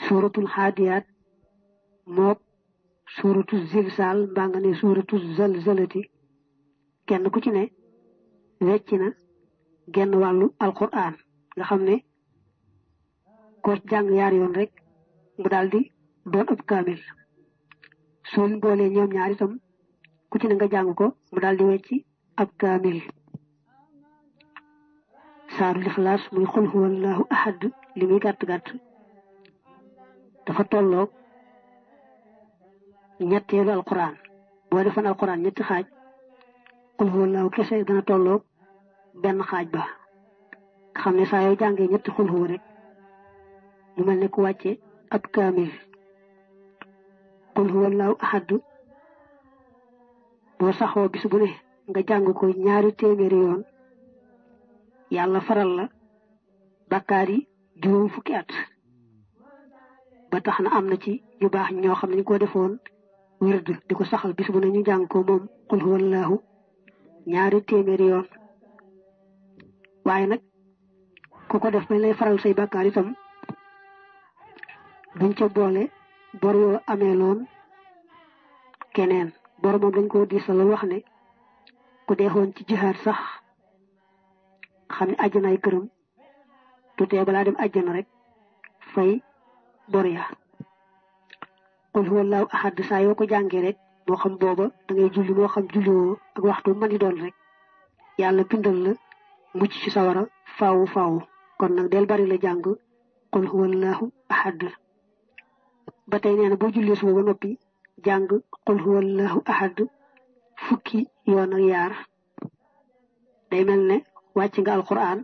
suratul hadiyat mook suratul zilzal mbaa nga ne suratul zalzalati kenn ku ci ne wecc na genn wàllu alquran nga xam ne ko jàng yaar yoon rek mu daldi doon ab kaamil soo leen boolee ñoom ñaar itam ku ci ne nga jàng ko mu daldi wecc ab kaamil saaru lixlaas muy xul huwallahu ahad li muy gàtt gàtt dafa tolloog ñetteelu alquran boo defoon alquran ñetti xaaj xul huwallahu kese dana tolloog benn xaaj ba nga xam ne saa yoo jàngee ñetti xul huwa rek mu mel ne ku wàcce ab kaamil xul huwallahu ahad boo saxoo bis bu ne nga jàng ko ñaari téeméeri yoon yàlla faral la bakkaar yi juróom fukki at ba tax na am na ci ñu baax ñoo xam ne ñu ko defoon wird di ko saxal bis bu ne ñu jàng ko moom xul huwallahu ñaari téeméeri yoon waaye nag ku ko def bañ lay faral say bakkaar itam duñ ca boole bor yoo amee loon keneen bor moom dañ ko diisal wax ne ku deexoon ci jihaad sax xam ne àjjanaay këram tutee balaa dem àjjana rek fay bor ya qul huwallahu ahad saa yoo ko jàngee rek moo xam booba da ngay julli moo xam julliwoo ak waxtu man di doon rek yàlla bindal la mucc ci sawara faawu faawu kon nag del bari la jàng qul huwallahu ahad ba tey nee na boo jullee suba ba noppi jàng qul huwallahu ahad fukki yoon ak yaar day mel ne wàcc nga alquran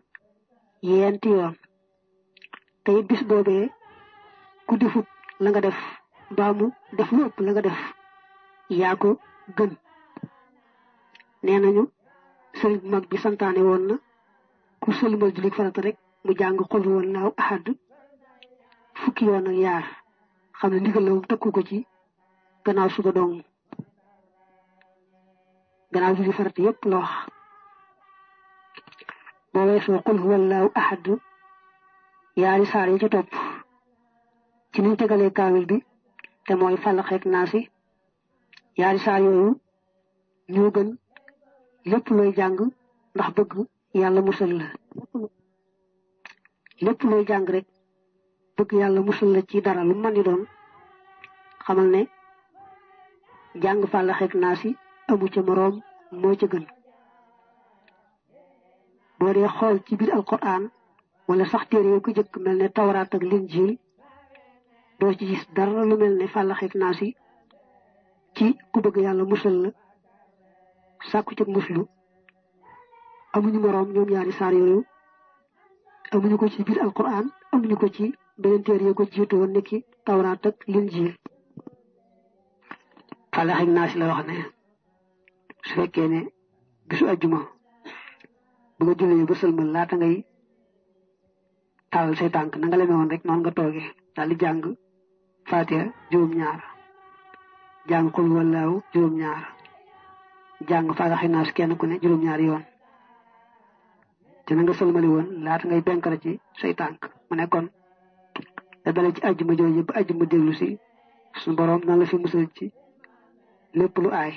yeenti yoon tey bis boobee ku defut la nga def mbaa mu def lu ëpp la nga def yaa ko gën nee nañu sëriñ bu mag bi santaane woon na ku sëlmal julli farata rek mu jàng qul huwallahu ahad fukki yoon ak yaar xam ne ndigal la moom tëkku ko ci gannaaw suba dong gannaaw julli farata yépp la wax boo weesoo qul huwallahu ahad yaari saar yi ci topp ci niñ tegalee kaamil bi te mooy Falaq ak Naas yaari saar yooyu ñoo gën lépp looy jàng ndax bëgg yàlla musal la lépp looy jàng rek bëgg yàlla musal la ci dara lu mën di doon xamal ne jàng Falaq ak Naas amu ca moroom moo ca gën boo dee xool ci biir alquran wala sax téere yoo ko jëkk mel ne tawraat ak linjiil doo ci gis dara lu mel ne Falaq ak Naas ci ku bëgg yàlla musal la sàkku ci muslu amuñu moroom ñoom ñaari saar yooyu amuñu ko ci biir alquran amuñu ko ci beneen téere yoo ko jiitu woon nekki tawraat ak linjiil Falaq ak Naas la wax ne su fekkee ne bisu ajjuma bu nga jullee ba sëlmal laata ngay tàllal say tànk na nga lemee woon rek noonu nga toogee daal di jàng Faatiha juróom-ñaar jàng qul huwallahu juróom-ñaar jàng Falaq ak Naas kenn ku ne juróom-ñaari yoon te na nga sëlmali woon laata ngay benkara ci say tànk mu ne kon da dale ci ajjuma jooju ba ajjuma dellu si suñu boroom nan la fi musal ci lépp lu aay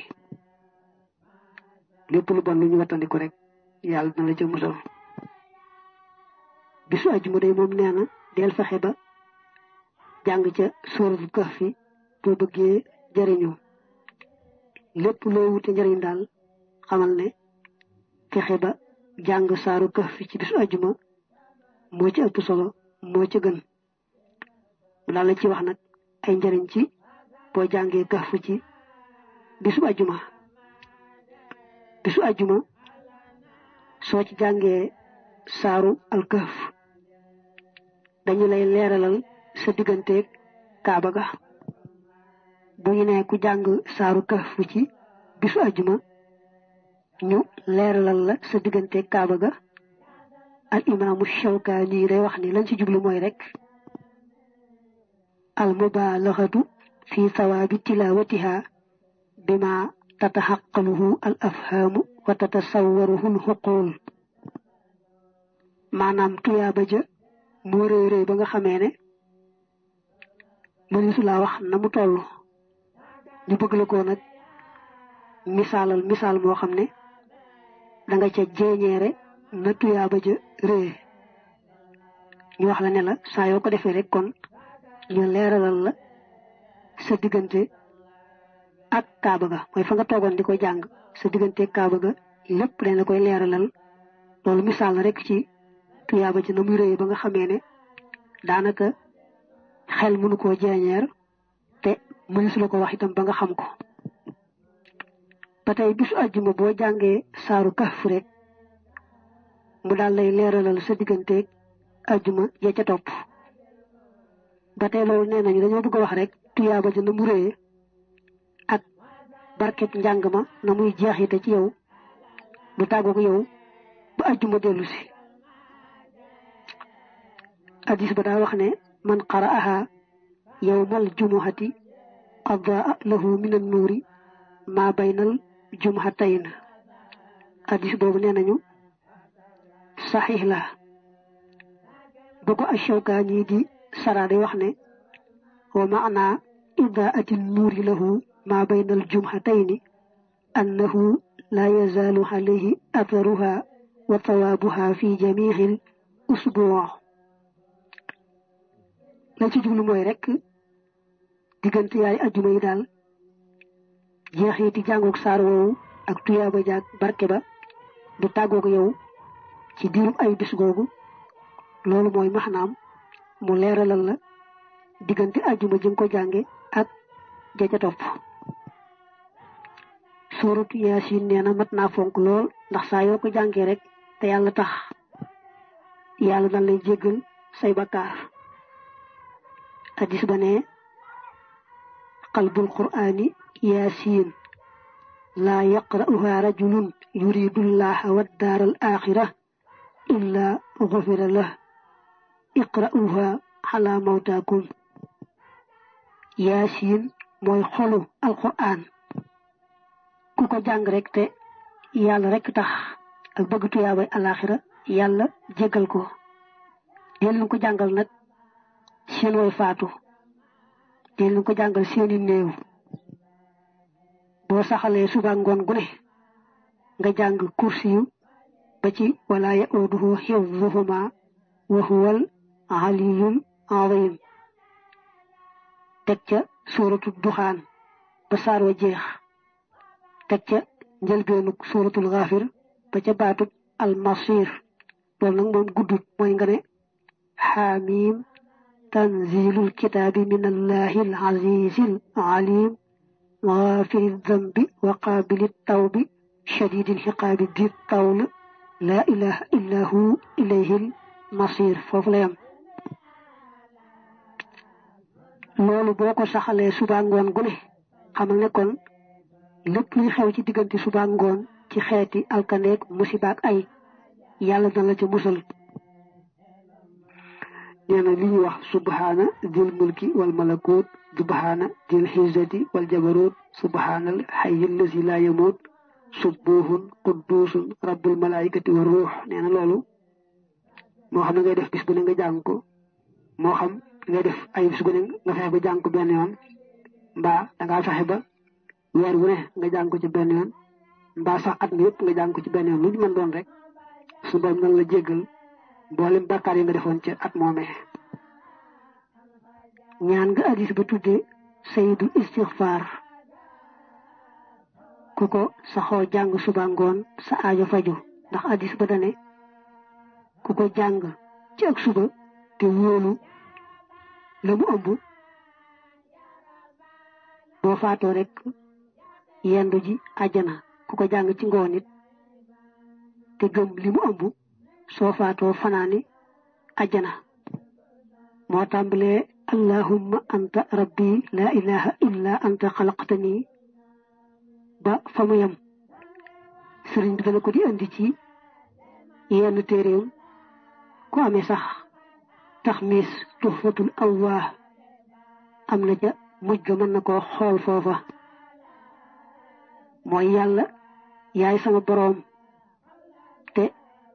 lépp lu bon lu ñu wattandiku rek yàlla dina la ca musal bisu ajjuma day moom nee na del fexe ba jàng ca suuratul kahfi boo bëggee jariñu lépp loo wute njariñ daal xamal ne fexe ba jàng saaru kahfi ci bisu ajjuma moo ci ëpp solo moo ci gën mu daal la ci wax nag ay njariñ ci boo jàngee kahfi ci bisu ajjuma soo ci jàngee saaru alkahf dañu lay leeralal sa digganteeg kaaba ga bu ñu ne ku jàng saaru kahf ci bisu ajjuma ñu leeralal la sa digganteeg kaaba ga al imaamu Shawkaani day wax ni lañ ci jublu mooy rek al mubaalaxatu fi sawaabi tilaawatiha bima tataxaqaluhu al afhaamu wa tatasawwaruhu al xuqul maanaam tuyaaba ja moo réy réy ba nga xamee ne mëneesu laa wax na mu toll ñu bëgg la ko nag misaalal misaal moo xam ne danga ca jeeñeere na tuyaaba ja rëye ñu wax la ne la saa yoo ko defee rek kon ñu leeralal la sa diggante ak kaaba ga mooy fa nga toogoon di ko jàng sa diggante kaaba ga lépp dañ la koy leeralal loolu misaal la rek ci tuyaaba ji na muy rëy ba nga xamee ne daanaka xel mënu koo jeeñeer te mëneesu la ko wax itam ba nga xam ko. ba tey bisu àjjuma boo jàngee saaru Kahf rek mu daal lay leeralal sa digganteeg àjjuma ya ca topp. ba tey loolu nee nañu dañoo bëgg a wax rek tuyaaba ji na mu rëy ak barkeb njàng ma na muy jeexite ci yow bu tàggoog yow ba àjjuma dellu si. hadis ba daa wax ne man qara'aha yawmal jumuhati qadaa lahu min an-nuuri ma baynal jumuhatayn. hadis boobu nee nañu saxiix la. ba ko Ash-Shawkaani di sara day wax ne wa maana idaa'ati an-nuuri lahu ma baynal jumuhatayni annahu la yazaalu alayhi atharuha wa thawaabuha fi jamiihil usbuu'. la ci jublu mooy rek diggante yaay ajjuma yi daal jeexiti jàngoog saar woowu ak tuyaaba jaag barke ba du tàggoog yow ci diirum ay bis googu. loolu mooy maxnaam mu leeralal la diggante ajjuma ji nga ko jànge ak ja ca topp. suuratu Yaasin nee na mat naa fonk lool ndax saa yoo ko jàngee rek te yàlla tax yàlla dal lay jéggal say bakkaar. hadis ba ne qalbul qur'ani Yaasin laa yaqra'uha rajulun yuridullaha waddaara al axira illa gufira lah iqra'uha ala mawtaakum. Yaasin mooy xolu alqur'an ku ko jàng rek te yàlla rek tax ak bëgg tuyaabay alaxira yàlla jéggal ko. yéen ko jàngal nag seen way faatu yéen ko jàngal seeni néew. boo saxalee suba ngoon gu ne nga jàng kursi yu ba ci wala ya'uduhu hifzuhuma wa huwal aliyyul azim. teg ca suuratu duxaan ba saar wa jeex. teg ca njëlbeenug suuratul Gaafir ba ca baatub almasir. loolu nag moom guddut mooy nga ne xaamiim tanzilul kitaabi minallahil azizil alim gaafiri dambi wa qaabili tawbi shadidil xiqaabi di tawl laa ilaha illa hu ilayhil masir. foofu la yam. loolu boo ko saxalee suba ngoon gu ne xamal ne kon lépp luy xew ci diggante suba ngoon ci xeeti alkaneeg musibaak ay yàlla dana la ca musal. nee na li ñuy wax subhaana dil mulki wal malakut subhaana dil xizzati wal jabarut subhaanal hayyil lazi laa yamuut subbuhun quddusun rabbul malaikati wa ruux. nee na loolu moo xam ne ngay def bis bu ne nga jàng ko moo xam ngay def ay bis bu ne nga fexe ba jàng ko benn yoon mbaa dangaa fexe ba weer wu ne nga jàng ko ci benn yoon mbaa sax at mi yëpp nga jàng ko ci benn yoon lu ñu mën doon rek su borom nan la jéggal mboolem bàkkaar yi nga defoon ci at moomee. ñaan nga hadis ba tuddee sayyidul istixfaar ku ko saxoo jàng suba ngoon sa aajo faju ndax hadis ba dane ku ko jàng ci ak suba te wóolu la mu ëmb boo faatoo rek yendu ji àjjana. ku ko jàng ci ngoon it te gëm li mu ëmb soo faatoo fanaani àjjana. moo tàmbalee allahumma anta rabbi la ilaha illa anta xalaqtani ba fa mu yem. sëriñ bi dana ko di andi ci yenn téeréem ku amee sax taxmis tuhfatul awwaa am na ca mujj ga mën na koo xool foofa. mooy yàlla yaay sama boroom te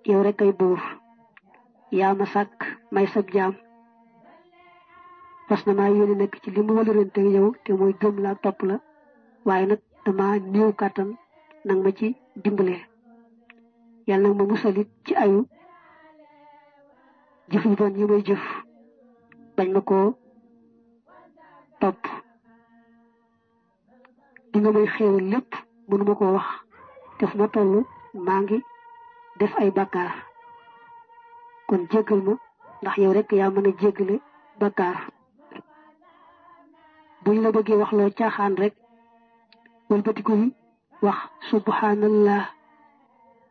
yow rek ay buur yaa ma sàkk may sab jaam fas na maa yéene nekk ci li mu wëlërante yow te mooy gëm la topp la waaye nag dama néew kàttan nag ma ci dimbale yàlla nag ma musalit ci ayu jëf yu bon yi may jëf bañ ma koo topp di nga may xéewal lépp mënuma koo wax te fu ma toll maa ngi def ay bàkkaar kon jéggal ma ndax yow rek yaa mën a jéggale bàkkaar buñ la bëggee wax loo caaxaan rek wëlbatiku yi wax subhanallah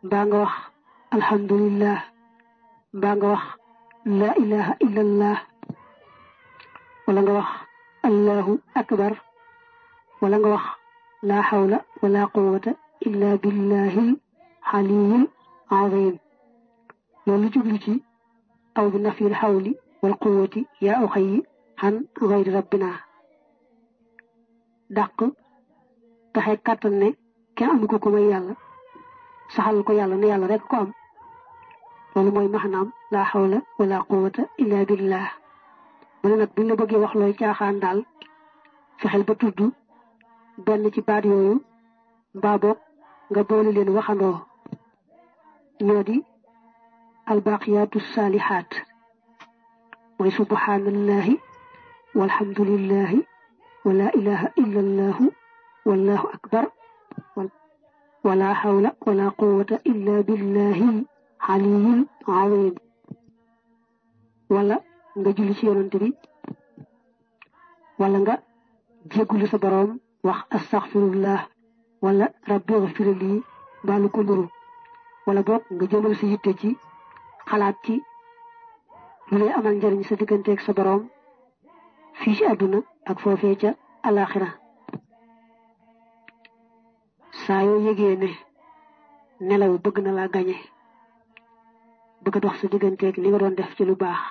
mbaa nga wax alhamdulillah mbaa nga wax la ilaha illallah wala nga wax allahu akbar wala nga wax la hawla wala quwwata illa billahil aliyyil azim loolu jublu ci aw bi nafil hawli wal quwwati yaa uxayyi xan gayri rabbina dàq taxe kàttan ne kenn amu ko may yàlla saxal ko yàlla ne yàlla rek ko am loolu mooy maxnaam la hawla wala quwwata illa billah mu ne nag buñ la bëggee wax looy caaxaan daal fexeel ba tudd benn ci baat yooyu mbaa boog nga boole leen waxandoo ñoo di albaqiyatu salihat mooy subhanallahi walhamdulillahi wala ilaha illallahu wallahu akbar wala hawla wala quwwata illa billahi aliyyil azim wala nga julli ci yonante bi wala nga jéggulu sa boroom wax astaghfirullah wala rabbi ighfirli baalu ko nuru wala boog nga jëmal sa yitte ci xalaat ci lu lay amal njariñ sa digganteeg sa boroom fii ci àdduna ak foofee ca alaxira saa yoo yëgee ne nelaw bëgg na laa gañe bëgg a dox sa digganteeg li nga doon def ci lu baax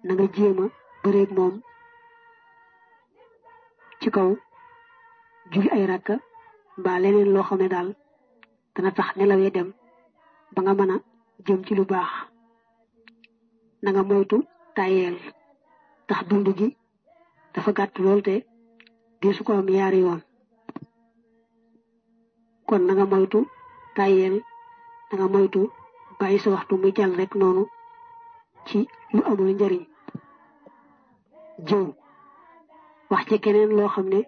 na nga jéema bëreeg moom ci kaw julli ay rakka mbaa leneen loo xam ne daal dana tax nelawee dem ba nga mën a jëm ci lu baax na nga moytu tayeel tax dund gi dafa gàtt lool te di su ko am yaari yoon kon na nga moytu tayeel na nga moytu bàyyi sa waxtu muy jàll rek noonu ci lu amul njariñ jëw wax ci keneen loo xam ne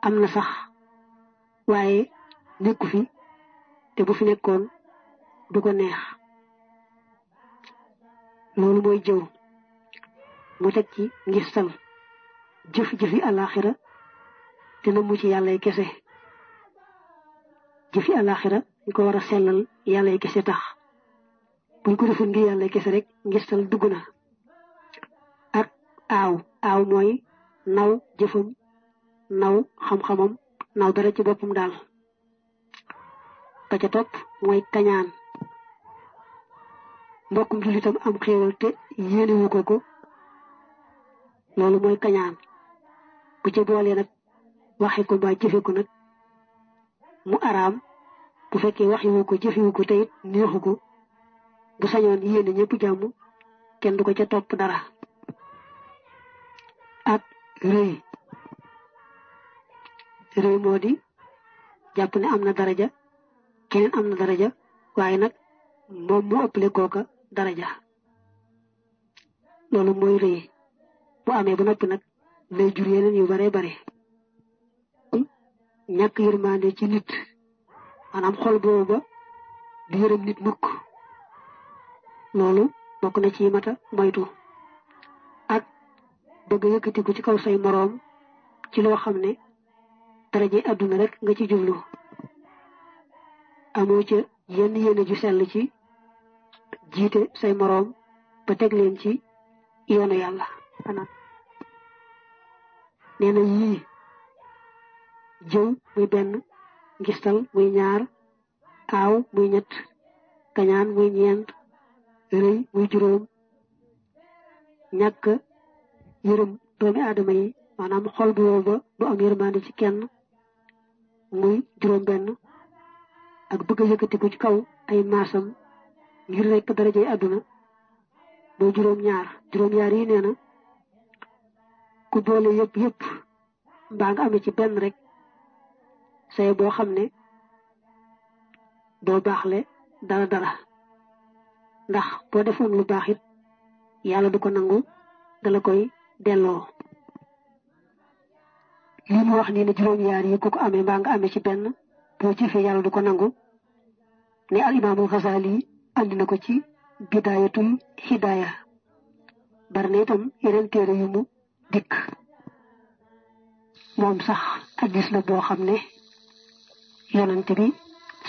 am na sax waaye nekku fi te bu fi nekkoon du ko neex loolu mooy jëw mu teg ci ngistal jëf-jëfi àlaxira te na mu ci yàllay kese jëfi àlaxira ñu ko war a sellal yàllay kese tax buñ ko deful ngir yàllay kese rek ngistal dugg na ak aaw mooy naw jëfam naw xam-xamam naw dara ci boppam daal ba ca topp mooy kañaan mbokkum jullitam am xéewal te yéenewu ko loolu mooy kañaan bu ca boolee nag waxe ko mbaa jëfe ko nag mu araam bu fekkee waxiwu ko jëfewu ko te it neexu ko bu sañoon yéene ñëpp jàmm kenn du ko ca topp dara ak rëy moo di jàpp ne am na daraja keneen am na daraja waaye nag moom moo ëppale kooka daraja loolu mooy rëy bu amee ba noppi nag lay jur yeneen yu bare bare ñàkk yërmande ci nit maanaam xol boobu ba di yërëm nit mukk loolu bokk na ci mata moytu ak bëgg yëkkatiku ci kaw say moroom ci loo xam ne daraje àdduna rek nga ci jublu amoo ca yenn yéene ju sell ci jiite say moroom ba teg leen ci yoonu yàlla xanaa nee na yii jëw muy benn ngistal muy ñaar aaw muy ñett kañaan muy ñeent rëy muy juróom ñàkk yërëm doomi aadama yi maanaam xol bu wow ba du am yërmande ci kenn muy juróom benn ak bëgg a yëkkatiku ci kaw ay maasam ngir rekk darajey àdduna mooy juróom ñaar yi nee na ku boole yëpp mbaa nga amee ci benn rek say boo xam ne doo baaxle dara ndax boo defoon lu baax it yàlla du ko nangu dala koy delloo. li mu wax nii ne juróom-yaar yi ku ko amee mbaa nga amee ci benn boo jëfee yàlla du ko nangu ne al imaamul Xasaali andi na ko ci bidaayatul hidaaya. bari na itam yeneen téere yu mu dikk. moom sax hadiis la boo xam ne yonent bi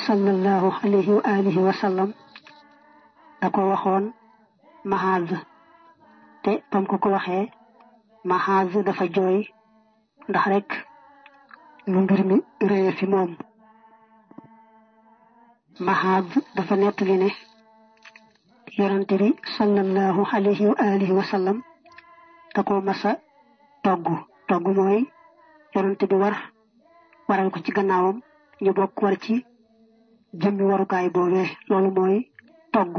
sallallahu alayhi wa alihi wa sallam da ko waxoon Maaz te bam ko waxee Maaz dafa jooy ndax rek lu mbir mi réye fi moom. Maaz dafa nettali ne yonent bi sallallahu alayhi wa alihi wa sallam da ko masa togg mooy yonent bi waral ko ci gannaawam ñu bokk war ci jëmmi warukaay boobee loolu mooy togg.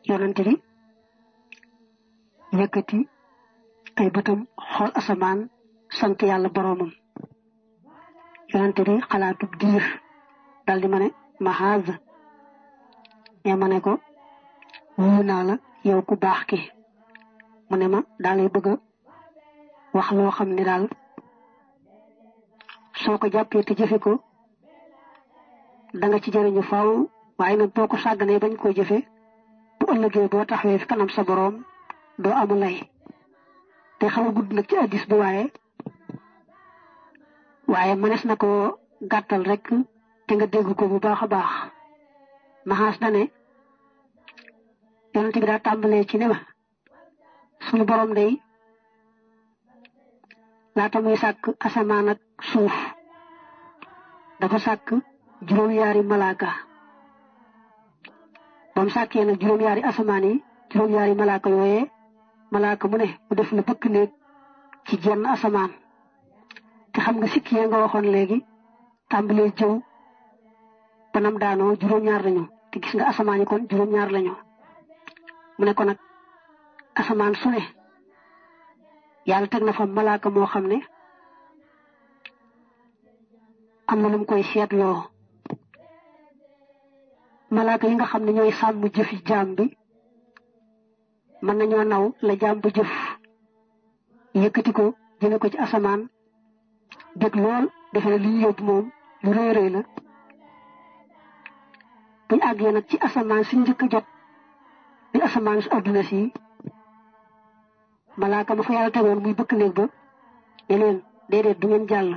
yonent bi yëkkati ay bëtam xool asamaan sant yàlla boroomam. yonent bi xalaatub diir daldi ma ne Maaz ma ne ko wuyu naa la yow ku baax ki. mu ne ma daa lay bëgg a wax loo xam ne daal soo ko jàppee te jëfe ko da nga ci jëriñu faaw waaye nag boo ko sàgganee bañ koo jëfe bu ëllëgee boo taxawee fi kanam sa boroom doo amu lay. te xaw a gudd nag ci hadiis bi waaye mënees na ko gàttal rek te nga dégg ko bu baax a baax. Maas dane yonent bi daa tàmbalee ci ne ma sunu boroom day laata muy sàkk asamaan ak suuf dafa sàkk juróom-yaari malaaka. ba mu sàkkee nag juróom-yaari asamaan yi juróom-yaari malaaka yooyee malaaka mu ne mu def la bëkk néeg ci jenn asamaan. te xam nga sikki ya nga waxoon léegi tàmbalee jëw banam daanoo juróom-ñaar lañu te gis nga asamaan yi kon juróom-ñaar lañu. mu ne ko nag asamaan su ne yàlla teg na fa malaaka moo xam ne am na lu mu koy seetloo. malaaka yi nga xam ne ñooy sàmm jëfi jaam bi mën nañoo naw la jaam bu jëf yëkkati ko jëme ko ci asamaan dégg lool defe ne li ñu yóbbu moom lu rëy rëy la. buñ àggee nag ci asamaan si njëkk a jot di asamaan si adduna si malaaka ma fa yàlla tegoon muy bëkk néeg ba ne leen déedéet du ngeen jàll.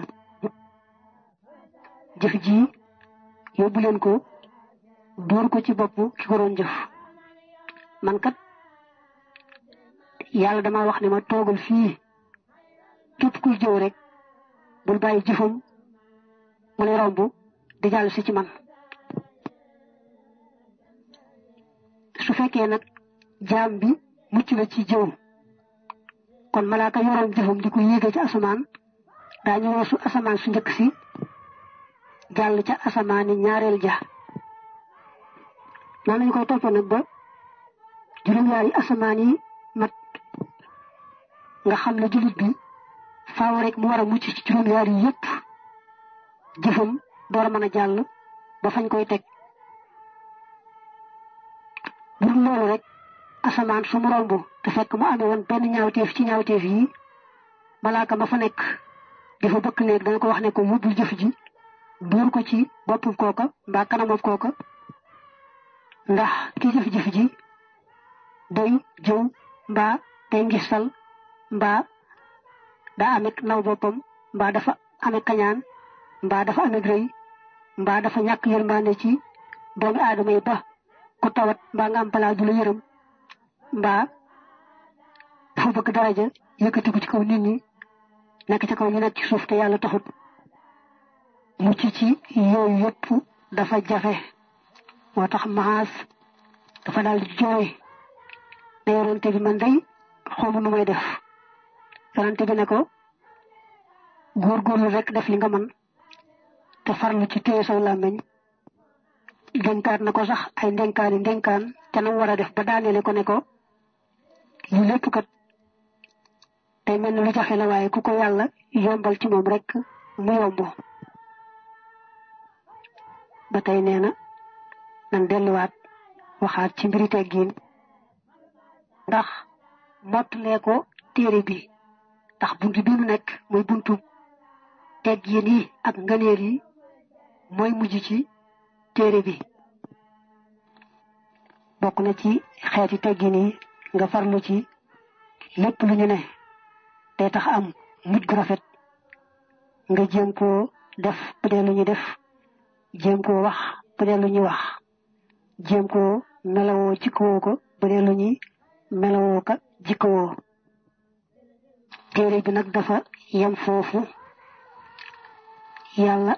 jëf ji yóbbu leen ko dóor ko ci bopp ki ko doon jëf. man kat yàlla dama wax ne ma toogal fii képp kuy jëw rek bul bàyyi jëfam mu lay romb di jàll si ci man. su fekkee nag jaam bi mucc na ci jëw kon malaaka yoroon jëfam di ko yéege ci asamaan daañu weesu asamaan su njëkk si jàll ca asamaani ñaareel ja. noonu lañu koy toppee nag ba juróom-ñaari asamaan yi mat nga xam ne jullit bi faaw rek mu war a mucc ci juróom-ñaari yépp jëfam door a mën a jàll ba fañ koy teg. bu dul loolu rek asamaan su mu romb te fekk mu amee woon benn ñaawteef ci ñaawteef yi malaaka ma fa nekk dafa bëkk néeg dana ko wax ne ko yóbbul jëf ji dóor ko ci boppam kooka mbaa kanamam kooka ndax ki jëf-jëf ji day jëw mbaa day ngistal mbaa daa amek naw boppam mbaa dafa ame kañaan mbaa dafa ame rëy mbaa dafa ñàkk yërmande ci doomi aadama yi ba ku tawat mbaa nga am balaa du la yërëm mbaa dafa bëgg daraja yëkkati ko ci kaw nit ñi nekk ci kaw ñu nekk ci suuf te yàlla taxut. mucc ci yooyu yëpp dafa jafe moo tax Maas dafa daal di jooy ne yonante bi man day xawma nu may def. yonante bi ne ko góorgóorlu rek def li nga mën te farlu ci téye saw làmmiñ. dénkaat na ko sax ay ndénkaan te nam war a def ba daaneele ko ne ko lii lépp kat day mel lu jafe la waaye ku ko yàlla yombal ci moom rek mu yomb. ba tey nee na nan delluwaat waxaat ci mbiri teggiin ndax mottalee ko téere bi ndax buntu bi nu nekk mooy buntu teggiin yi ak ngëneel yi mooy mujj ci téere bi. bokk na ci xeeti teggiin yi nga farlu ci lépp lu ñu ne day tax am mujj gu rafet nga jéem koo def bu dee lu ñu def, jéem koo wax bu dee lu ñuy wax, jéem koo melawoo jikkowoo ko bu dee lu ñuy melawoo ka jikkowoo. téere bi nag dafa yem foofu, yàlla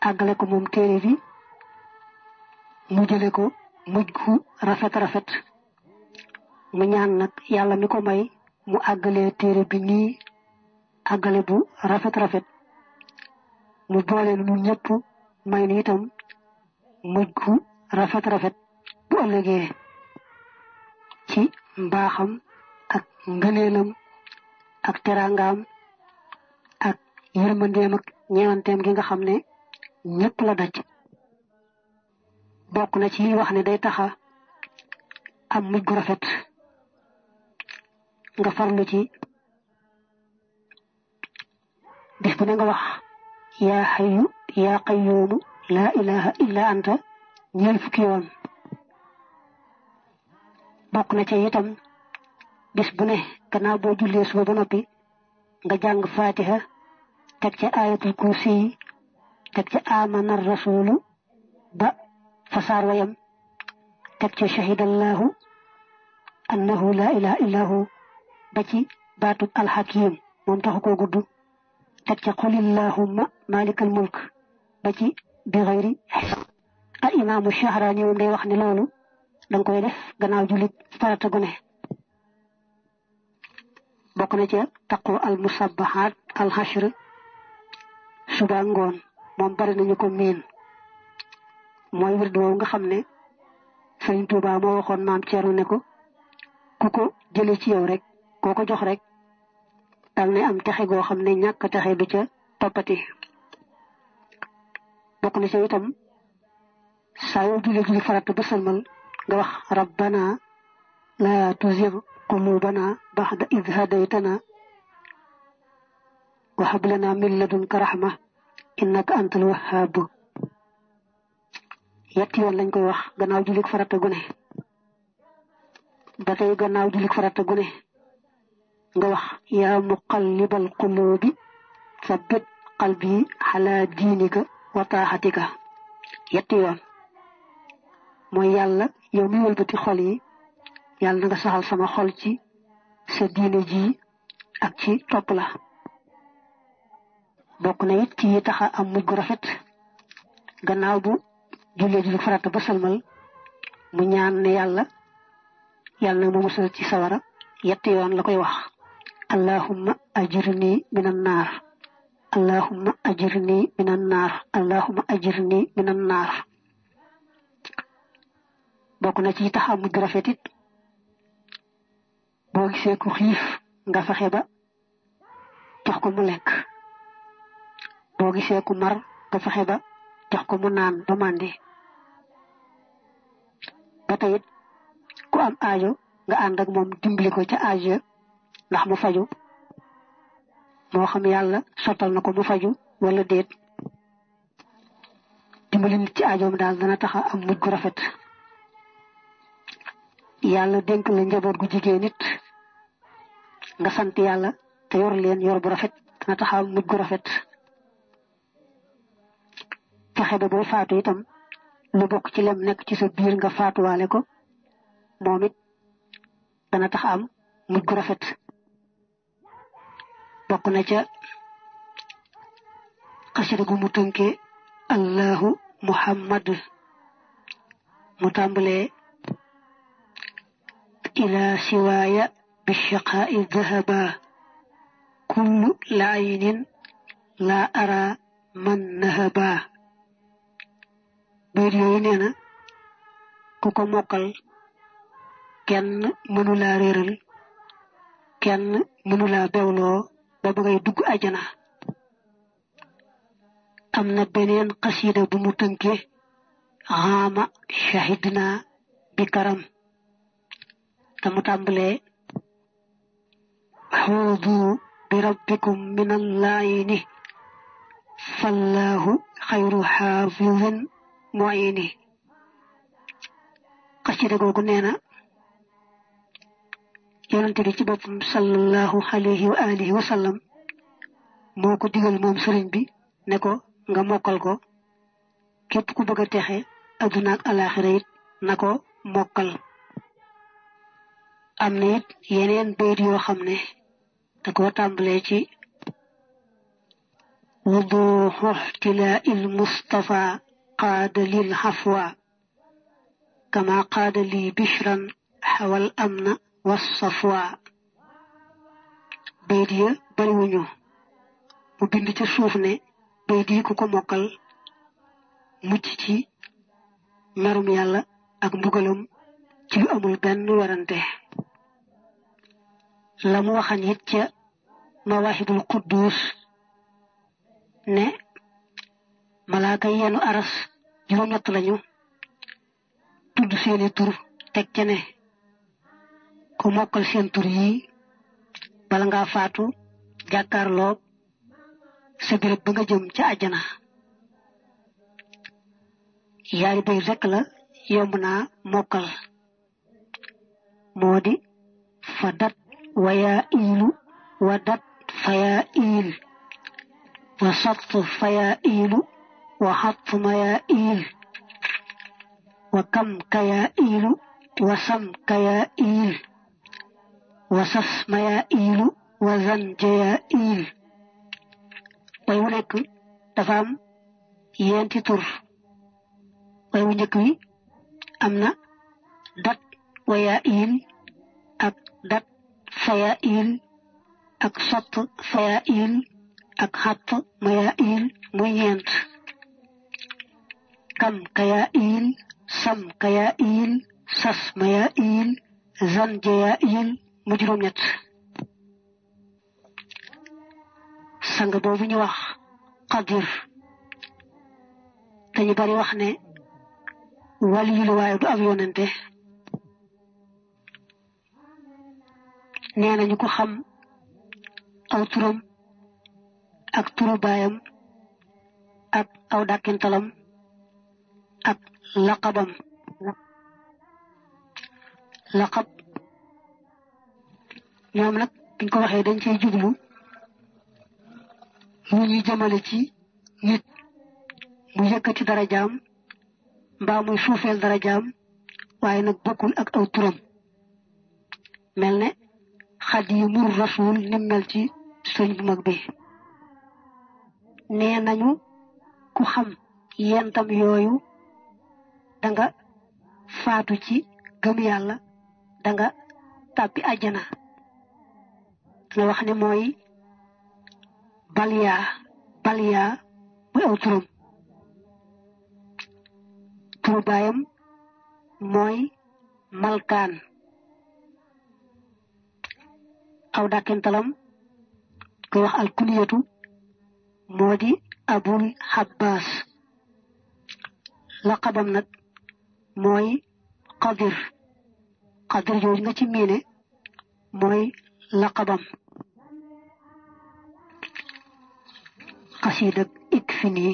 àggale ko moom téere bi mu jële ko mujj gu rafet rafet. mu ñaan nag yàlla mi ko may mu àggalee téere bi nii àggale bu rafet rafet, mu boole lu ñëpp may ni itam mujj gu rafet rafet bu ëllëgee ci mbaaxam ak ngëneelam ak teraangaam ak yërmandeem ak ñeewanteem gi nga xam ne ñëpp la daj. bokk na ci wax ne day taxa am mujj gu rafet nga farlu ci bis bu ne nga wax yaa xayu yaa qayyuumu laa ilaha illa anta ñeent fukki yoon. bokk na ca itam bis bu ne gannaaw boo jullee suba ba noppi nga jàng fatiha teg ca ayatul kursi teg ca amana rasulu ba fasaar wayam, teg ca shahidallahu annahu laa ilaha illa hu ba ci baatub alxakim moom taxu koo gudd, teg ca qulillahumma malikal mulk ba ci bi xayri xisaab. al imaamu Shahraani moom day wax ne loolu danga koy def gannaaw jullit farata gu ne. bokk na ca taqu al musabbahaat al hashr suba ngoon, moom bari nañu ko miin. mooy wird woowu nga xam ne Sëriñ Tuubaa moo waxoon maam Ceerno ne ko ku ko jële ci yow rek koo ko jox rek dal ne am texe goo xam ne ñàkk texe du ca toppati. bokk na ca itam saa yoo julli farata ba sëlmal nga wax rabbana la tuzigh qulubana ba'da idh hadaytana wa hab lana min ladunka rahma innaka antal wahhab. yetti yoon lañ koy wax gannaaw julli farata gu ne. ba tey gannaaw julli farata gu ne nga wax yaa muqallibal qulubi sabbit qalbi ala diinika wa taaxatika yetti yoon. mooy yàlla yow mi wëlbati xol yi yàlla na nga saxal sama xol ci sa diine ji ak ci topp la. bokk na it ci yi taxa am mujj gu rafet gannaaw bu julli farata ba salmal mu ñaan ne yàlla na ma musal ci sawara yetti yoon la koy wax allahumma ajirni minan naar, allahumma ajirni minan naar, allahumma ajirni minan naar. bokk na ci tax am mujj gu rafet it boo gisee ku xiif nga fexe ba jox ko mu lekk, boo gisee ku mar nga fexe ba jox ko mu naan ba màndi. ba tey it ku am aajo nga ànd ak moom dimbali ko ca aajo ndax mu faju, moo xam yàlla sottal na ko mu faju wala déet. dimbali nit ci aajoom daal dana taxa am mujj gu rafet. yàlla dénk la njaboot gu jigéen nit nga sant yàlla te yor leen yor bu rafet dana taxa am mujj gu rafet. fexe ba boo faatu itam lu bokk ci lem nekk ci sa biir nga faatuwaale ko, moom it dana tax am mujj gu rafet. bokk na ca xasida gu mu tënke allahu muhammad mu tàmbalee ila siwaaya bichaqaa'i dahaba kullu laayinin la ara man nahaba. biir yooyu nee na ku ko mokkal kenn mënu laa réeral, kenn mënu laa bewloo ba ba ngay dugg àjjana. am na beneen xasida bu mu tënke xaama shahidna bi karam te mu tàmbalee xuudu bi rabbikum min allaayini fallahu xayru xaafidin muini. xasida googu nee na yonente bi ci boppam sallallahu alayhi wa alihi wa sallam moo ko digal moom sëriñ bi ne ko nga mokkal ko képp ku bëgg a texe adduna ak alaxira it na ko mokkal. am na it yeneen bayit yoo xam ne da ko tàmbalee ci wuduxu tilaa il mustafa qaada lil xafwa kama qaada li bishran xawal amna wassafwa. bayit ya bariwuñu mu bind ca suuf ne bayit yi ku ko mokkal mucc ci merum yàlla ak mbugalam ci lu amul benn werante. la mu waxan it ca mawahibul quddus ne malaaka yenu aras juróom-ñett lañu tudd seeni tur teg ca ne ku mokkal seen tur yi bala ngaa faatu jàkkaarloo sa béréb ba nga jëm ca àjjana. yaari bay rekk la yomb naa mokkal moo di fa dat wayaa iilu wa dat fayaa iil wa sat fayaa iilu wa xat mayaa iil wa kam kayaa iilu wa sam kayaa iil wa sas mayaa iilu wa zan jayaa iil. way wu nekk dafa am yenti tur. way wu njëkk wi am na dat wayaa iil ak dat fayaa iil ak sott fayaa iil ak xatt mayaa iil muy ñeent. kam kayaa iil sam kayaa iil sas mayaa iil zan jayaa iil mu juróom-ñett. sang boobu ñu wax qadir dañu bari wax ne waliyu la waaye du ab yonente. nee nañu ko xam aw turam ak turu baayam ak aw dàkkintalam ak laqabam. laqab ñoom nag biñ ko waxee dañ cey jublu lu ñuy jëmale ci nit mu yëkkati darajaam mbaa muy suufeel darajaam waaye nag bokkul ak aw turam. mel ne xadimur rasul nim mel ci sëñ bu mag bi. nee nañu ku xam yentam yooyu danga faatu ci gëm yàlla danga tàbbi àjjana. nga wax ne mooy balyaa muy aw turam. turu baayam mooy malkaan. aw dàkkintalam koy wax alkuniyatu moo di abul habbaas. laqabam nag mooy qadir. qadir jooju nga ci miine mooy laqabam. qasidak ikfini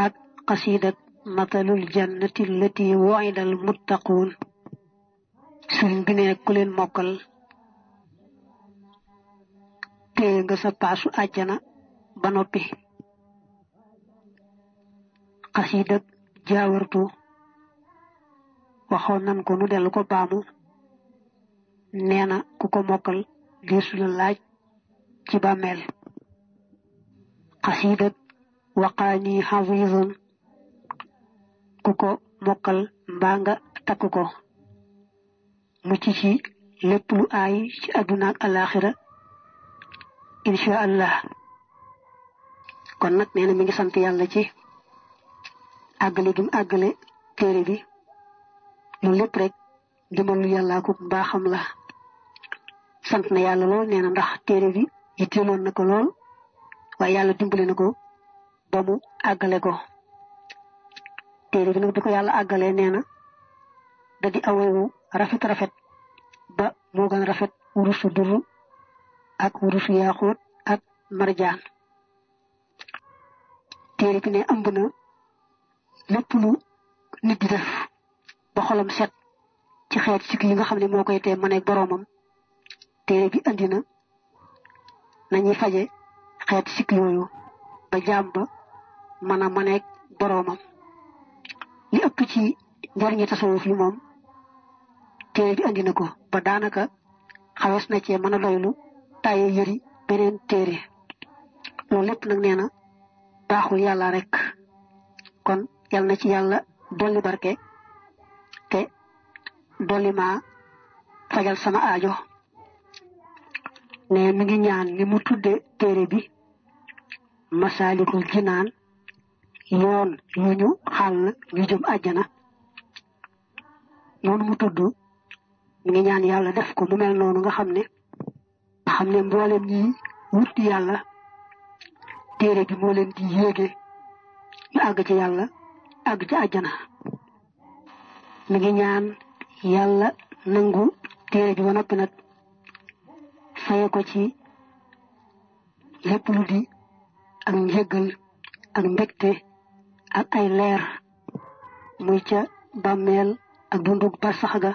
ak qasidak matalul jannati allati wu'ida al muttaquun sëriñ bi ne ku leen mokkal téye nga sa paasu àjjana ba noppi. qasidak jaawartu waxoon nan ko nu dellu ko baamu. nee na ku ko mokkal deesu la laaj ci bàmmeel. qasidak waqaani xafizun ku ko mokkal mbaa nga takk ko mucc ci lépp lu aay ci àdduna ak alaxira insha allah. kon nag nee na mi ngi sant yàlla ci àggale gi mu àggale téere bi. loolu lépp rek dimbalu yàllaa ko mbaaxam la. sant na yàlla lool nee na ndax téere bi yitteeloon na ko lool waaye yàlla dimbali na ko ba mu àggale ko téere bi nag bi ko yàlla àggalee nee na da di awewu rafet rafet ba moo gën rafet wurusu duru ak wurusu yaaxóot ak marjaan téere bi ne ëmb na lépp lu nit di def ba xolam set ci xeet sikk yi nga xam ne moo koy tee maneeg boroomam téere bi andi na nañuy faje xeet sikk yooyu ba jaam ba mën a maneeg boroomam li ëpp ci njariñi tasawuf yi moom téere bi andi na ko ba daanaka xawees na cee mën a doylu tàyye yëri beneen téere loolu lépp nag nee na baaxul yàlla rek kon yal na ci yàlla dolli barke te dolli ma fajal sama aajo ne mi ngi ñaan ni mu tudde téere bi Masaalikul Jinaan yoon yu ñu xàll ñu jëm àjjana noonu mu tudd mi ngi ñaan yàlla def ko mu mel noonu nga xam ne mboolem ñi wut yàlla téere bi moo leen di yéege ñu àgg ci yàlla àgg ci àjjana mi ngi ñaan yàlla nangu téere bi ba noppi nag faye ko ci lépp lu di ak njëggal ak mbégte ak ay leer muy ca bàmmeel ak dundug barsax ga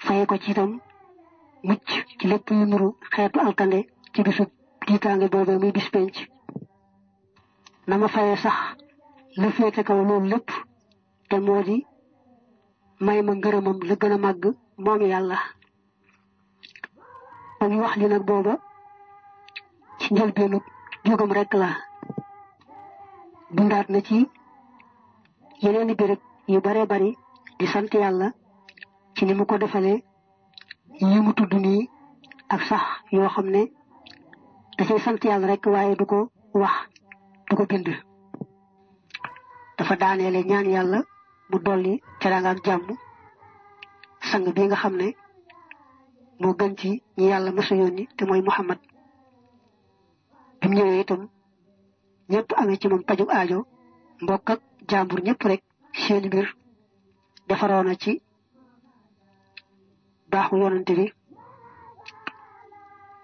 faye ko ci itam mucc ci lépp yu nuru xeetu alkande ci bisu tiitaange boobee muy bis penc na ma faye sax la féete kaw loolu lépp te moo di may ma ngërëmam la gën a màgg moom yàlla ba ñu wax li nag booba ci njëlbeenu jógam rekk la dundaat na ci yeneeni béréb yu bare bari di sant yàlla ci ni mu ko defalee yi mu tudd nii ak sax yoo xam ne da cay sant yàlla rek waaye du ko wax du ko bind dafa daaneele ñaan yàlla mu dolli teraanga ak jàmm sang bi nga xam ne moo gën ci ñi yàlla mësa yónni te mooy Muhammad bi mu ñëwee itam ñëpp amee ci moom pajug aajo mbokk ak jàmbur ñëpp rek seen mbir defaroona ci baaxu yonante bi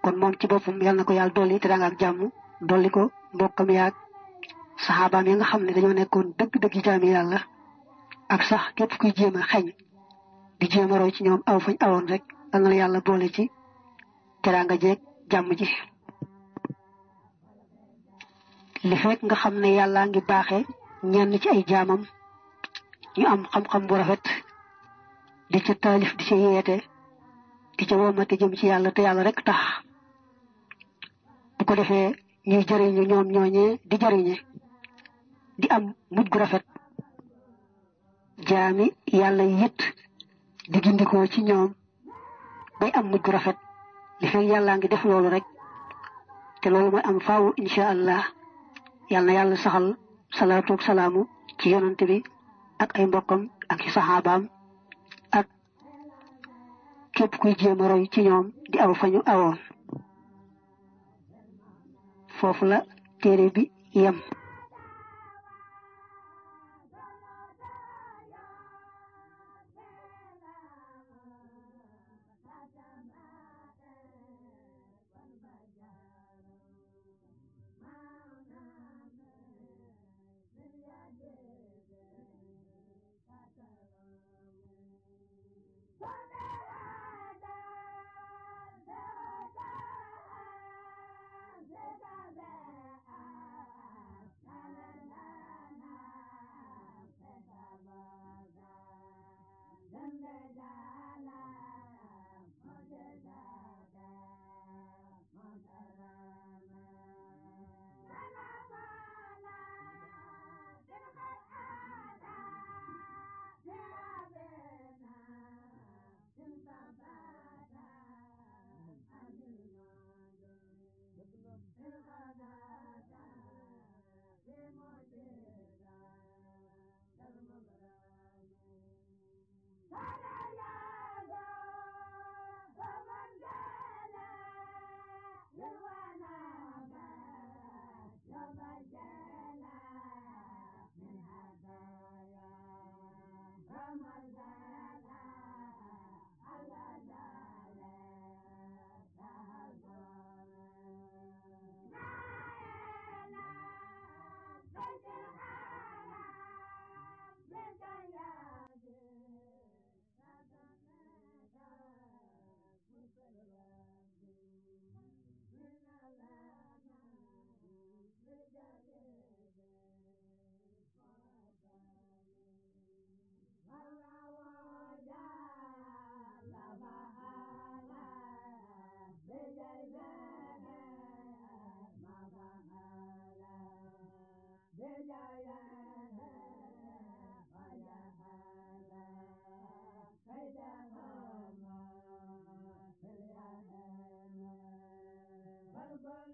kon moom ci boppam yal na ko yàlla dolli teraanga ak jàmm dolli ko mbokkam yaag saxaabaam yi nga xam ne dañoo nekkoon dëgg-dëgg jaami yàlla ak sax képp kuy jéem a xeñ di jéem a roy ci ñoom aw fañ awoon rek da nga la yàlla boole ci teraanga jeeg jàmm ji li fekk nga xam ne yàllaa ngi baaxe ñenn ci ay jaamam ñu am xam-xam bu rafet di ca taalif di ca yeete di ca womate jëm ci yàlla te yàlla rek tax bu ko defee ñuy jariñu ñoom ñooñee di jariñe di am mujj gu rafet jaami yàlla yit di gindikoo ci ñoom bay am mujj gu rafet li fekk yàllaa ngi def loolu rek te loolu mooy am faaw insha allah yàlla na yàlla saxal salaatu ak salaamu ci yonante bi ak ay mbokkam ak i saxaabaam ak képp kuy jéem a roy ci ñoom di aw fañu awoon foofu la téere bi yem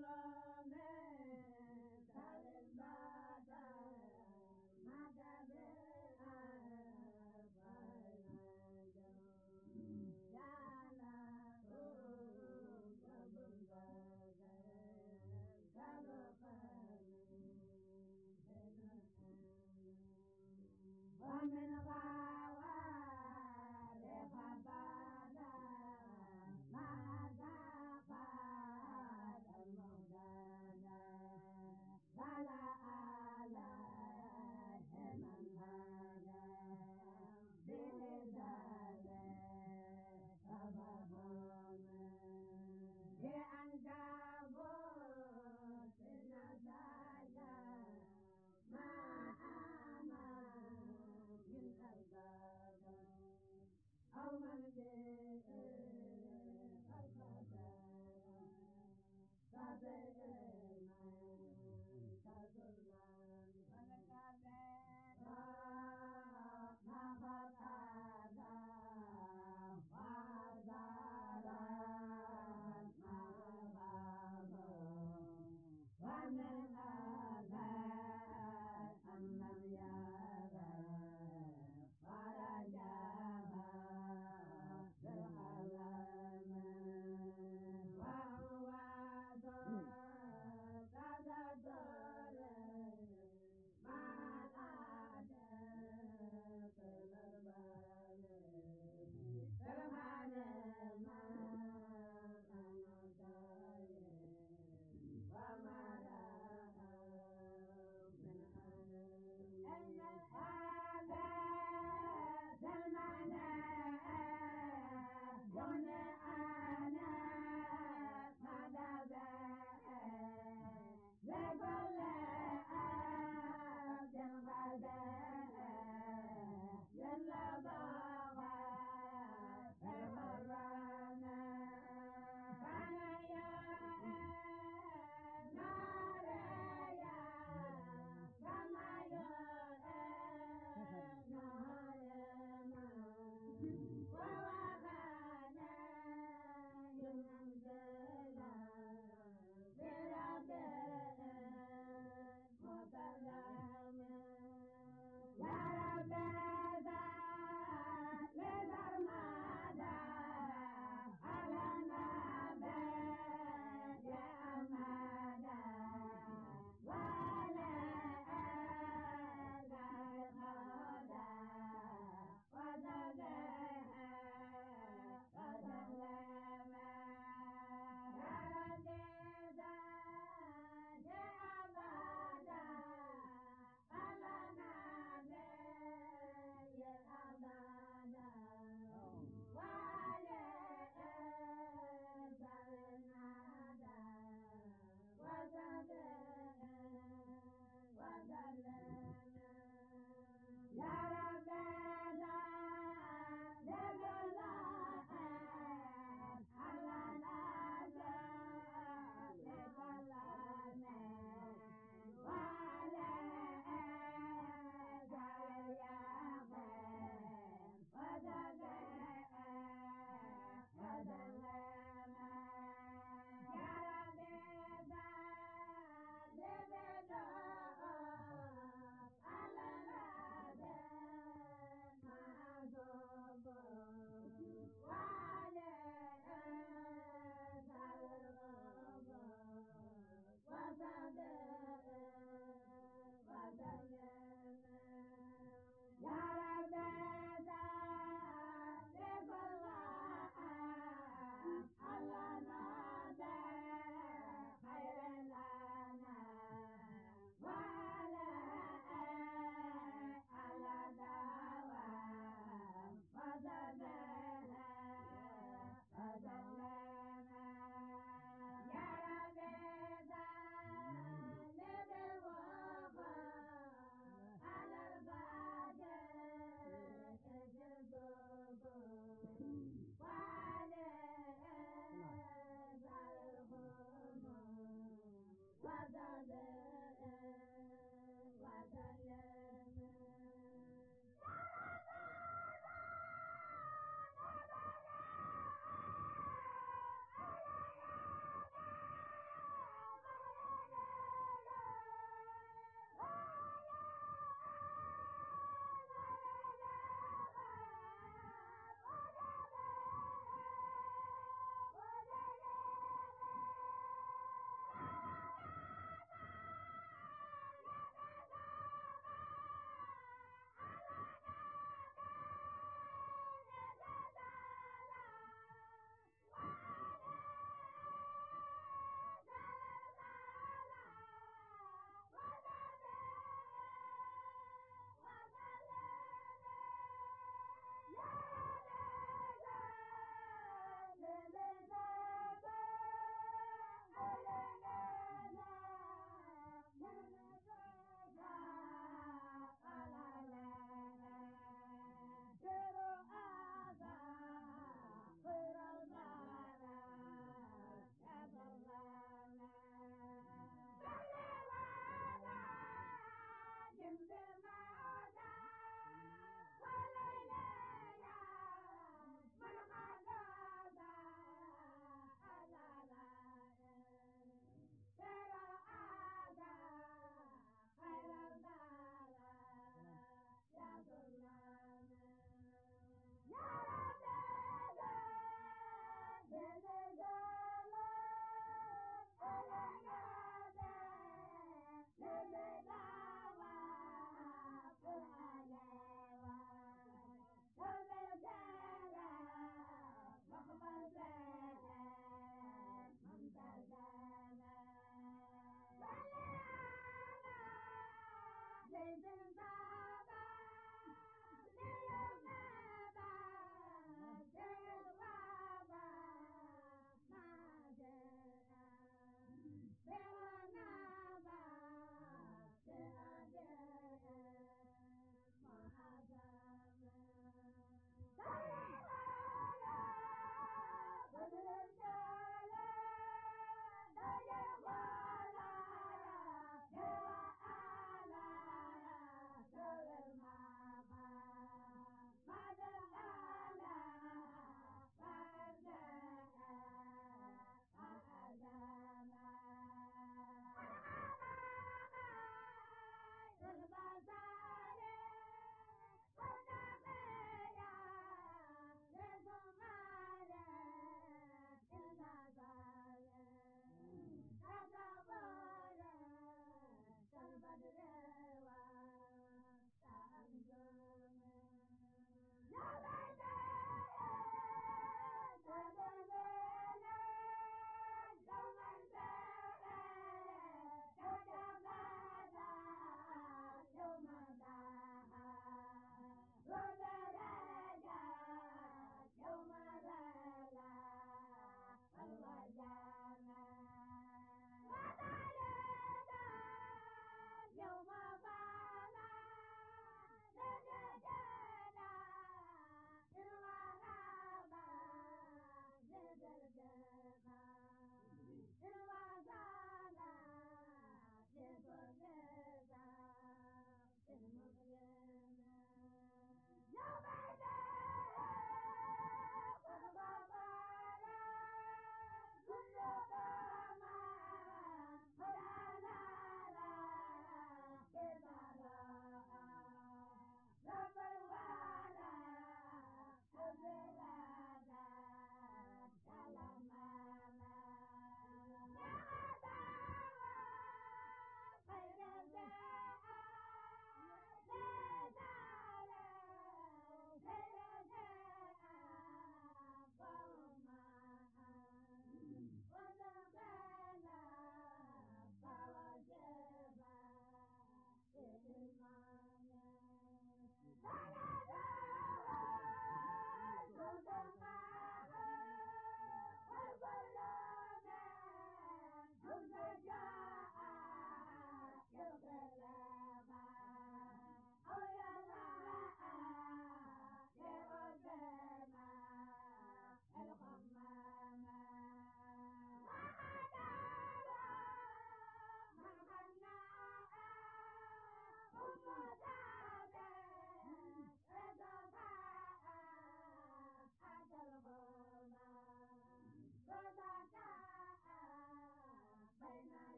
Bye.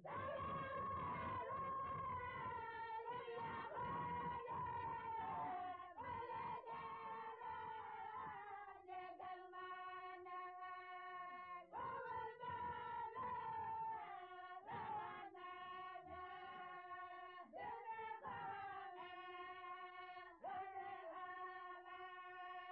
That